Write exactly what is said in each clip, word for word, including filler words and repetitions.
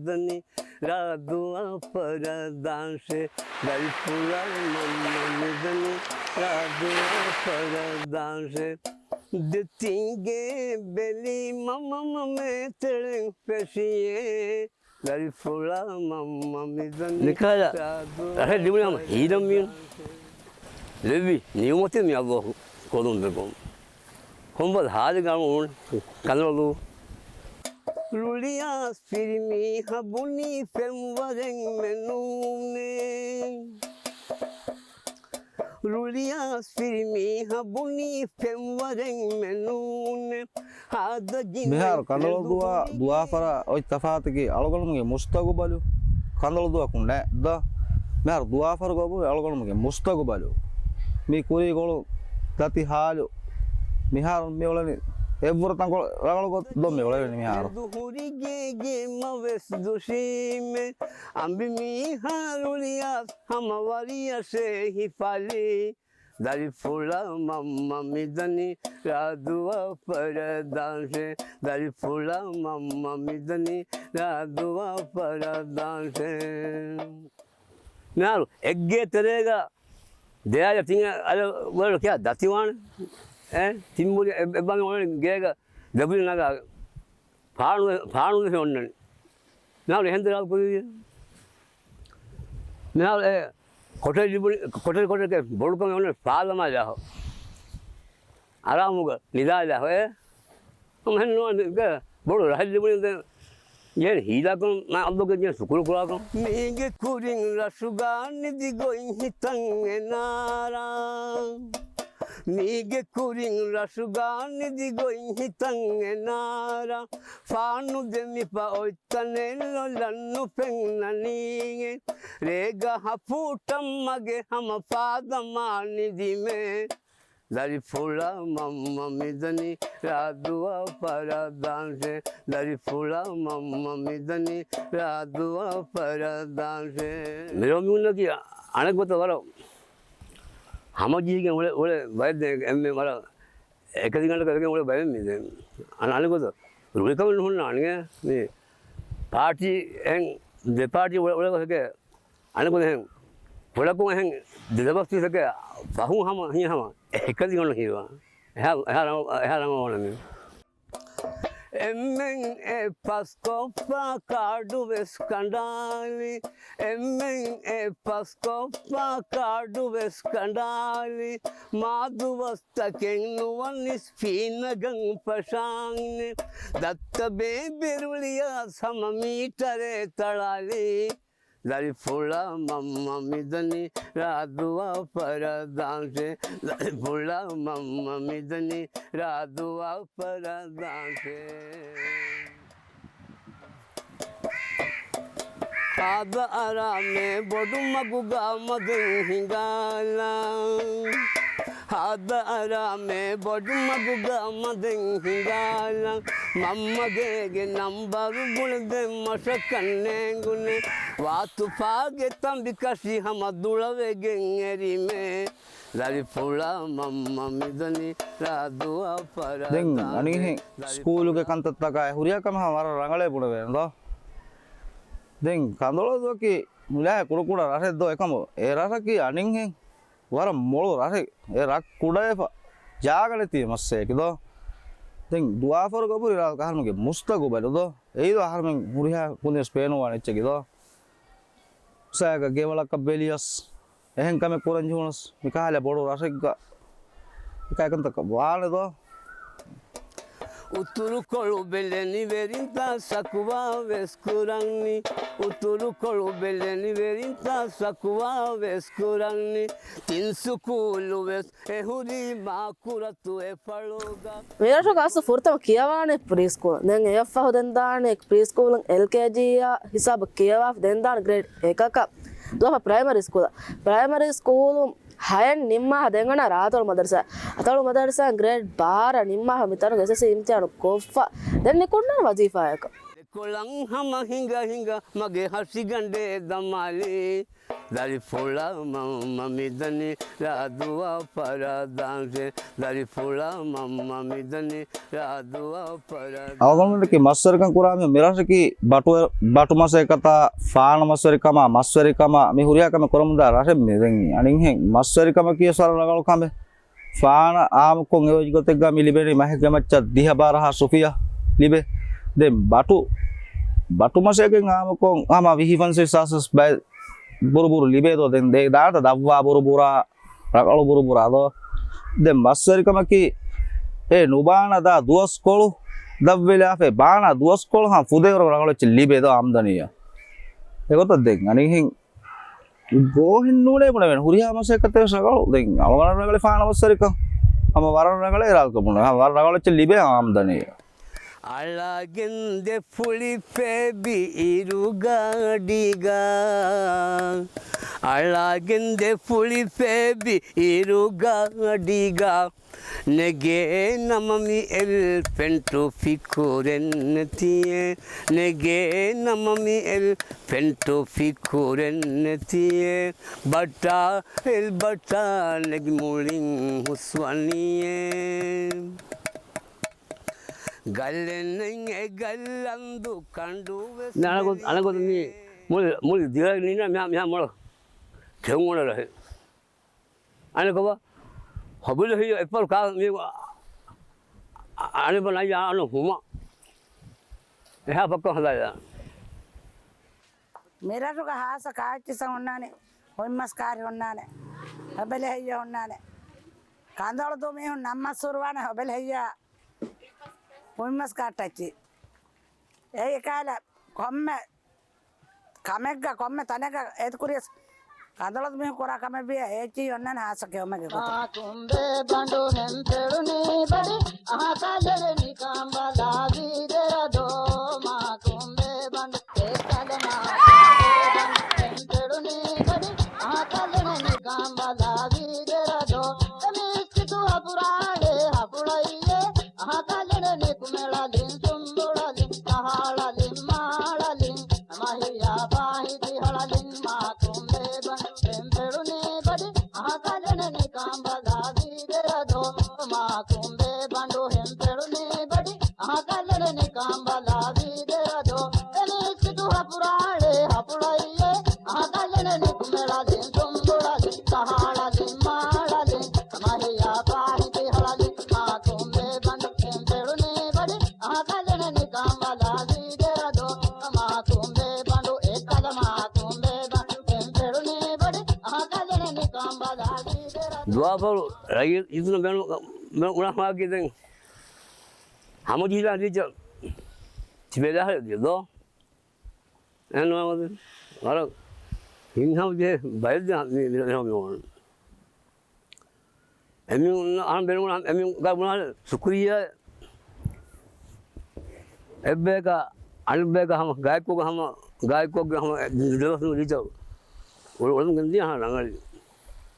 ދަނީ ރާދުއާ ފަރަދާންށޭ، ދަރިފުޅާ މަންމަ މިދަނީ ރާދުއާ ފަރަދާންށޭ. ދެތިންގެ ބެލީ މަމަ މަމޭ ތެޅެން ފެށިޔޭ، ދަރިފުޅާ މަންމަ މިދަނީ ނިކާލާ ރާދުއާ ރަހެއް ލިބުނީ ހަމަ ހީލަން މީނު. ލެއްވި ނިޢުމަތެއް މި އައްލާހު ކޮލުން ދެކޮން. ކޮންބަލަ ހާލެއް ގަނޑު އުޅުނު ކަނދަޅު. ރުޅިއަސް ފިރި މީހާ ބުނީ ފެންވަރެއް މެނޫނޭ. ރުޅިއަސް ފިރި މީހާ ބުނީ ފެންވަރެއް މެނޫނޭ. ހާދަ ގިނަ މިހާރު ކަނދަޅު ދުވާ ދުވާފަރާ އޮތް ތަފާތަކީ އަޅުގަނޑުމެންގެ މުސްތަގުބަލު ކަނދަޅު ދުވަކުން ނެތް ދޯ. މިހާރު ދުވާފަރުގަ ބުނި އަޅުގަނޑުމެންގެ މުސްތަގުބަލު. މި ކުރީ ގޮޅު ދަތި ހާލު. މިހާރު މި އުޅެނީ އެއްވުރަ ތަންކޮޅެއް ރަނގަޅު ގޮތް ދޯ މި އުޅެނީ މިހާރު. ދުހުރި ގޭގެ މަވެސް ދުށީމެ. އަނބި މީހާ ރުޅިއަސް ހަމަ ވަރިޔަށޭ ހިފަލީ. ދަރިފުޅާ މަންމަ މިދަނީ ރާދުއާ ފަރަދާންށޭ. ދަރިފުޅާ މަންމަ މިދަނީ ރާދުއާ ފަރަދާންށޭ. މިހާރު އެއްގޭ ތެރޭގަ ދެއަލަ ތިން އަލަ ވަރަށް ކިޔާ ދަތިވާނެ. އެ، ތިން ބުރި އެ-، އެއްބަނގި އޮންނަނީ ގޭގަ ދެބުރި ނަގާ ފާނު، ފާނު ދެފެ އޮންނަނީ. މިހާރު އެހެން ދެރާލު ކުރީ. މިހާރު އެ ކޮޓަރި ލިބުނީ، ކޮޓަރި ކޮޓަރި ބޮޑުކަމެއް އޮންނަނީ ފާލަމާ ލާހޯ. އަރާމުގަ ނިދާލާ ހޮއެ. ހަމަ ހެން ނުވާނެ ބޮޑު ރަހެއް ލިބުނީ ދެން. ޖެހެން ހީލާކުން މާ އަބްދުގެ ޖެހެން ސުކުރު ކުރާކުން. މީގެ ކުރިން ރަށުގާ ނިދި ގޮތް ހިތަން އެނާރާ. މީގެ ކުރިން ރަށުގާ ނިދި ގޮތް ހިތަން އެނާރާ. ފާނު ދެމިފަ އޮތްތަނެއް ލޮލަށް ނުފެންނަނީ. ރޭގަ ހަފޫޓަށް މަގެ ހަމަ ފާދަމާ ނިދިމޭ. ދަރިފުޅާ މަންމަ މިދަނީ ރާދުއާ ފަރަދާންށޭ. ދަރިފުޅާ މަންމަ މިދަނީ ރާދުއާ ފަރަދާންށޭ. މިރޯ މިހުންނަކީ އަނެއް ގޮތަށް ވަރަށް ހަމަޖެހިގެން އުޅޭ، އުޅޭ ބައެއް ދެން އެންމެ ވަރަށް އެކަލިގަނޑަކަށް ވެގެން އުޅޭ ބައެއް މި ދެން. އަނެއް، އަނެއް ގޮތަށް ރުޅިކަމެއް ނުހުންނާނެ މި ޕާޓީ އެން ދެ ޕާޓީ އުޅޭ، އުޅޭ ގޮތަކަށް އަނެއް ގޮތަކުން އެހެން ކުޑަކޮށް އެހެން ދެ ދަބަސް ތިސް އެކެ ފަހުން ހަމަ ހިނގި ހަމަ އެކަލި ގަނޑު ހީވާ. އެހާ، އެހާ ރަނގަ-، އެހާ ރަނގަޅު ވާނަމޭ. އެންމެން އެ ފަސްކޮށްފަ ކާޑު ވެސް ކަނޑާލި. އެންމެން އެ ފަސްކޮށްފަ ކާޑު ވެސް ކަނޑާލި. މާ ދުވަސްތަކެއް ނުވަނިސް ފީނަގަން ފަށާނެ. ދައްތަ ބޭބެ ރުޅިއަސް ހަމަ މީޓަރެއް ތަޅާލި. ދަރިފުޅާ މަންމަ މިދަނީ ރާދުއާ ފަރަދާންށޭ. ދަރިފުޅާ މަންމަ މިދަނީ ރާދުއާ ފަރަދާންށޭ. ހާދަ އަރާމޭ ބޮޑު މަގުގަ މަދެން ހިނގާލަން. ހާދަ އަރާމޭ ބޮޑު މަގުގަ މަދެން ހިނގާލަން. މަންމަގޭގެ ނަންބަރު ބުނެދެން މަށަކަށް ނޭނގުނޭ. ވާތުފާގެ ތަނބިކަށި ހަމަ ދުޅަވެގެން އެރިމޭ. ދަރިފުޅާ މަންމަ މިދަނީ ރާދުއާ ފަރަދާން. ދެން އަނިހެން ސްކޫލުގެ ކަންތައްތަކާ ހުރިހާ ކަމެއް ހަމަ ވަރަށް ރަނގަޅޭ ބުނެވޭނެ ދޯ. ދެން ކަނދޮޅަދޫއަކީ މިލާ ކުޑަކުޑަ ރަށެއް ދޯ އެކަމު. އެ ރަށަކީ އަނިހެން ވަރަށް މޮޅު ރަށެއް. އެ ރަށް ކުޑަވެފަ ޖާގަ ނެތި މައްސަލަޔަކީ ދޯ. ދެން ދުވާފަރުގަ ބުރި ރާ އަހަރުމެންގެ މުސްތަގުބަލު ދޯ. އެއީ ދޯ އަހަރުމެން ހުރިހާ ކުދިން ސްޕޭނުވާނެ އެއްޗެކީ ދޯ. ސައިގަ ގެވަޅަކަށް ބެލިޔަސް، އެހެން ކަމެއް ކުރަން ޖެހުނަސް، މިކަހަލަ ބޮޑު ރަށެއްގަ އެކައިކަންތަކަށް ވާނެ ދޯ؟ އުތުރުކޮޅު ބެލެނިވެރިންތައް ސަކުވާ ވެސް ކުރަންނީ. އުތުރުކޮޅު ބެލެނިވެރިންތައް ސަކުވާ ވެސް ކުރަންނީ. ތިން ސުކޫލު ވެސް އެ ހުރީ މާކުރަތު އެ ފަޅުގަ. މިރަށުގަ އަސްލު ފުރަތަމަ ކިޔަވާނެ ޕްރީ ސްކޫލް. ދެން އެއަށްފަހު ދެން ދާނެ ޕްރީ ސްކޫލުން އެލްކޭޖީއާ ހިސާބަށް ކިޔަވާފަ ދެން ދާނެ ގްރޭޑް އެކަކަށް. ދުވަހަށް ޕްރައިމަރީ ސްކޫލަށް. ޕްރައިމަރީ ސްކޫލުން ހައެއް ނިންމާފަ ދެން އަންނަ ރާތޮޅު މަދަރުސާ. ރާތޮޅު މަދަރުސާ ގްރޭޑް ބާރަ ނިންމާފަ މިތަނުގެ އެސްއެސްސީ އިމްތިހާނު ކޮށްފަ ދެން ނިކުންނާނެ ވަޒީފާއަކަށް. ކޮޅަން ހަމަ ހިނގަ ހިނގަ މަގެ ހަށިގަނޑޭ ދަމާލި. ދަރިފުޅާ މަންމަ މިދަނީ ރާދުވާ ފަރާދާންށޭ. ދަރިފުޅާ މަންމަ މިދަނީ ރާދުވާ ފަރާދާންށޭ. އަޅުގަނޑުމެންނަކީ މަސްވެރިކަން ކުރާ މި، މި ރަށަކީ ބަޓު، ބަޓު މަސައްކަތާ، ފާނަ މަސްވެރިކަމާ، މަސްވެރިކަމާ، މި ހުރިހާ ކަމެއް ކުރަމުންދާ ރަށެއް މި. ދެން އަނިހެން މަސްވެރިކަމަކީ ވެސް ވަރަށް ރަނގަޅު ކަމެއް. ފާނަ އާއްމުކޮށް އެވަރު ގޮތެއްގަ މި ލިބެނީ މަހެއްގެ މައްޗަށް ދިހަ ބާރަ ހާސް ރުފިޔާ ލިބޭ. ދެން ބަޓު، ބަޓު މަސައްކަތް އާއްމުކޮށް ހަމަ ވިހި ފަންސަވީސް ހާސް ވެސް ބައެއް ބުރުބުރު ލިބޭ ދޯ. ދެން ދޭ ދާންތަ ދަށްވާ ބުރުބުރާ، ރަނގަޅު ބުރުބުރާ ދޯ. ދެން މަސްވެރިކަމަކީ އެ ނުބާނަ ދާ ދުވަސްކޮޅު ދަށްވެލާފައި، ބާނަ ދުވަސްކޮޅު ހަމަ ފުދޭވަރު ރަނގަޅު އެއްޗެއް ލިބޭ ދޯ އާމްދަނީއަށް. އެގޮތަށް ދެން އަނިހެން ގޯހެއް ނޫނޭ ބުނެވޭނެ. ހުރިހާ މަސައްކަތެއް ވެސް ރަނގަޅު. ދެން އަޅުގަނޑަށް ރަނގަޅީ ފާނަ މަސްވެރިކަން. ހަމަ ވަރަށް ރަނގަޅޭ އިރާދަކޮށް ބުނެ. ހަމަ ވަރަށް ރަނގަޅު އެއްޗެއް ލިބޭ އާމްދަނީ. އަޅާގެން ދެ ފުޅި ފޭބި އިރުގަޑިގަ. އަޅާގެން ދެ ފުޅި ފޭބި އިރުގަޑިގަ. ނެގޭ ނަމަ މި އެލްފެންޓު ފިކުރެއް ނެތިއޭ. ނެގޭ ނަމަ މި އެލްފެންޓު ފިކުރެއް ނެތިއޭ. ބަޓާ އެލްބަޓާ ނެގި މުޅިން ހުސްވަނީއޭ. ގަލެއް ނެތް އެ ގަލް އަނދު ކަނޑު ވެސް ނެތިއޭ. މުޅި، މުޅި ދިވެހި ނީނަ މިހާ، މިހާ މޮޅަށް ކެއުން އޮންނަ ރަށެއް. އަނެކަބަ ހޮބިލަ ހިޔަ އެއްފަރު ކާ މީ އަނެބަ ނައްޔާ އަނު ހުމަ. އެހާ ފައްކަ ހަދާޔާ. މިރަށުގަ ހާސަ ކާއެއްޗިސަ ހުންނާނެ، ހޮތްމަސް ކާރި ހުންނާނެ، ހޮބެލެ ހެއްޔެ ހުންނާނެ. ކަނދޮޅު ދޫ މީހުން ނަންމަސް ހުރުވާނެ ހޮބެލެ ހެއްޔާ ހޮތްމަސް ކާއްޓައްޗި. އެއީ އެކާލަ ކޮންމެ ކަމެއްގަ ކޮންމެ ތަނެއްގަ އޭތުކުރިޔަސް ކަނދޮޅު މީހުން ކުރާ ކަމެއް ވިޔަ އޭތި އޮންނަން ހާސަކެ އޮމެގެ ގޮތަށް. މާ ކުނބޭ ބަނޑު ހެން ފެޅުނީ ބަޑި އަހަކަށް ލެޅެނި ކާނބަލާ ވީދެރަދޯ. މާ ކުނބޭ ބަނޑު އެކަލަ މާ ކުނބޭ ބަނޑު ހެން ފެޅުނީ ބަޑި އަހަކަށް ލެޅެނި ކާނބަލާ ވީދެރަދޯ. އެ މީސްކިތު ހަފުރާޅޭ ހަފުޅައްޔޭ އަހަކަށް ލެޅެނި ކުމެޅަލިން ތުނބުޅަލިން ކަހަޅަލިން މާޅަލިން. މަހިޔާ ފާހިތި ހަޅަލިން މާ ކުނބޭ ބަނޑު ހެން ފެޅުނީ ބަޑި އަހަކަށް ލެޅެނި ކާނބަލާ ވީދެރަދޯ. މާ ކުނބޭ ބަނޑު ހެން ފެޅުނީ ބަޑި އަހަކަށް ލެޅެނި ކާނބަލާ ވީދެރަދޯ. އެ މީސްކިތު ހަފުރާޅޭ ހަފުޅައްޔޭ އަހަކަށް ލެޅެނި ކުމެޅަލިން ތުނބުޅަލިން ކަހަޅަލިން މާޅަލިން. މަހިޔާ ފާހިތި ހަޅަލިން މާ ކުނބޭ ބަނޑު ހެން ފެޅުނީ ބަޑި އަހަކަށް ލެޅެނި ކާނބަލާ ވީދެރަދޯ. މާ ކުނބޭ ބަނޑު އެކަލަ މާ ކުނބޭ ބަނޑު ހެން ފެޅުނީ ބަޑި އަހަކަށް ލެޅެނި ކާނބަލާ ވީދެރަދޯ. ދުވާފަރު ރައްޔިތުން ބޭނު، ބޭނު އުޅާ ހަމައަކީ ދެން ހަމަޖީލާ ދީޗަ ތިބޭލާ ހަރެ ދިޔަ ދޯ. އެހެން ވަރަށް ހިތްހަމަޖެހޭ ބައެއް ދެން މި، މި، މި، މި، މި. އެމީހުން އަހަން ބޭނުން އެމީހުން ގާ ބުނާ ޝުކުރިއްޔާ. އެއްބަޔަކަށް އަނެއްބަޔަކަށް ހަމަ ގާތްކޮށްގެ ހަމަ، ގާތްކޮށްގެ ހަމަ ދެވަސް ނުލިތަ އުޅުން ގެންދިޔަ ހަމަ ރަނގަޅީ.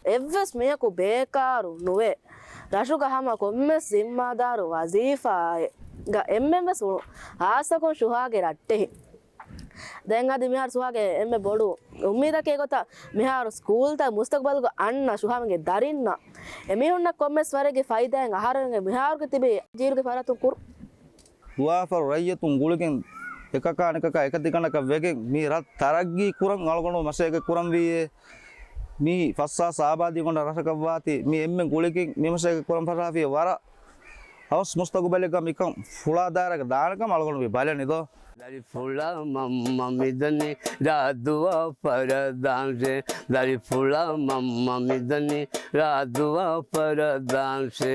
އެއްވެސް މީހަކު ބޭކާރު ނުވޭ. ރަށުގަ ހަމަ ކޮންމެސް ޒިންމާދާރު ވަޒީފާއެއްގަ އެންމެންވެސް އުޅުން. ހާއްސަކޮށް ޝުހާގެ ރައްޓެހި. ދެން އަދި މިހާރު ޝުހާގެ އެންމެ ބޮޑު އުއްމީދަކީ އެގޮތަށް މިހާރު ސްކޫލްތައް މުސްތަގްބަލްގަ އަންނަ ޝުހާމެންގެ ދަރިންނަށް އެމީހުންނަށް ކޮންމެސް ވަރެއްގެ ފައިދާއެއް އަހަރެންގެ މިހާރުގެ ތިބި ޖީލުގެ ފަރާތުން ކުރު. ދުވާފަރު ރައްޔިތުން ގުޅިގެން އެކަކާ އަނެކަކާ އެކަތިގަނޑަކަށް ވެގެން މި ރަށް ތަރައްގީ ކުރަން އަޅުގަނޑު މަސައްކަތް ކުރަންވީއޭ. މި ފަސް ހާސް އާބާދީ ގޮނޑަ ރަށަކަށްވާތީ މި އެންމެން ގުޅިގެން މި މަސައްކަތް ކުރަން ފަށާފިޔަ ވަރަށް ހަވަސް މުސްތަގުބަލެއްގަ މިކަން ފުޅާ ދާއިރާގަ ދާނެކަމަށް އަޅުގަނޑު މި ބަލަނީ ދޯ. ދަރިފުޅާ މަންމަ މިދަނީ ރާދުވާ ފަރަދާންށޭ. ދަރިފުޅާ މަންމަ މިދަނީ ރާދުވާ ފަރަދާންށޭ.